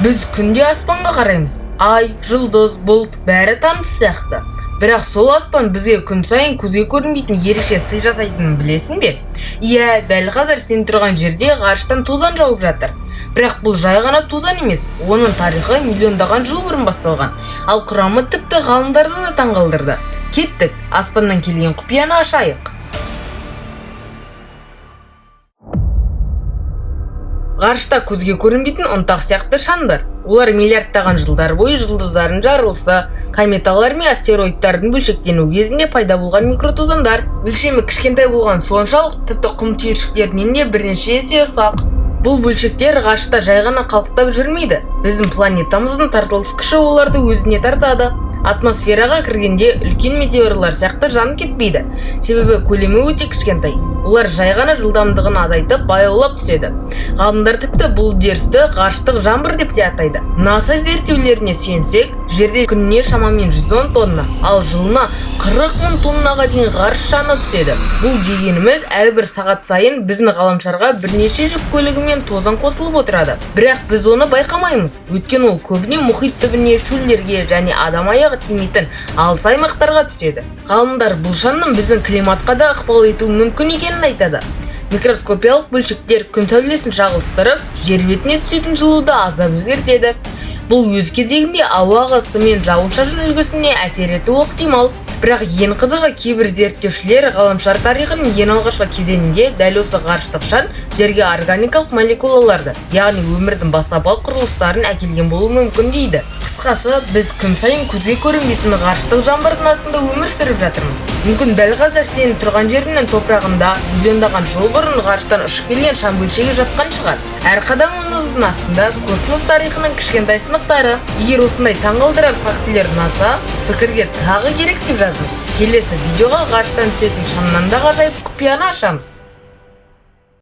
Біз күнде аспанға қараймыз. Ай, жұлдыз, бұлт бәрі таныс сияқты. Бірақ сол аспан бізге күн сайын көзге көрінбейтін ерекше сый жасайтынын білесің бе? Иә, дәл қазір сен тұрған жерде ғарыштан тозаң жауып жатыр. Бірақ бұл жай ғана тозаң емес, оның тарихы миллиондаған жыл бұрын басталған. Ал құрамы тіпті ғалымдарды да таңғалдырды. Кеттік, аспаннан келген құпияны ашайық. Ғарышта көзге көрінбейтін ұнтақ сияқты шаң бар. Олар миллиардтаған жылдар бойы жұлдыздардың жарылысы, кометалар мен астероидтардың бөлшектенуі кезінде пайда болған микротозаңдар. Өлшемі кішкентай болған соншалық, тіпті құм түйіршіктерінен де бірнеше есе ұсақ. Бұл бөлшектер ғарышта жай ғана қалықтап жүрмейді. Біздің планетамыздың тартылыс күші оларды өзіне тартады. Атмосфераға кіргенде үлкен метеорлар сияқты жанып кетпейді. Себебі көлемі өте кішкентай. Олар жай ғана жылдамдығын азайтып, баяулап түседі. Ғалымдар тіпті бұл үдерісті ғарыштық жаңбыр деп те атайды. НАСА зерттеулеріне сүйенсек, жерде күніне шамамен 110 тонна, ал жылына 40 мың тоннаға дейін ғарыш шаңы түседі. Бұл дегеніміз әрбір сағат сайын біздің ғаламшарға бірнеше жүк көлігімен тозаң қосылып отырады. Бірақ біз оны байқамаймыз. Өйткені ол көбіне мұхит түбіне, шөлдерге және адам аяғы тимейтін алыс аймақтарға түседі. Ғалымдар бұл шаңның біздің климатқа да ықпал етуі мүмкін екенін айтады. Микроскопиялық бөлшектер күн сәулесін шағылыстырып, жер бетіне түсетін жылуды аздап өзгертеді. Бұл өз кезегінде ауа ағысы мен жауын-шашын үлгісіне әсер етуі ықтимал. Бірақ ең қызығы, кейбір зерттеушілер ғаламшар тарихының ең алғашқы кезеңінде дәл осы ғарыштық шаң жерге органикалық молекулаларды, яғни өмірдің бастапқы құрылыстарын әкелген болуы мүмкін дейді. Қысқасы, біз күн сайын көзге көрінбейтін ғарыштық жаңбырдың астында өмір сүріп жатырмыз. Мүмкін дәл қазір сен тұрған жеріңнің топырағында миллиондаған жыл бұрын ғарыштан ұшып келген шаң бөлшегі жатқан шығар. Әр қадамымыздың астында космос тарихының кішкентай сынықтары. Егер осындай таңғалдырар фактілер ұнаса, пікірге тағы керек деп жазыңыз. Келесі видеоға ғарыштан түсетін шаңнан да ғажайып құпияны ашамыз.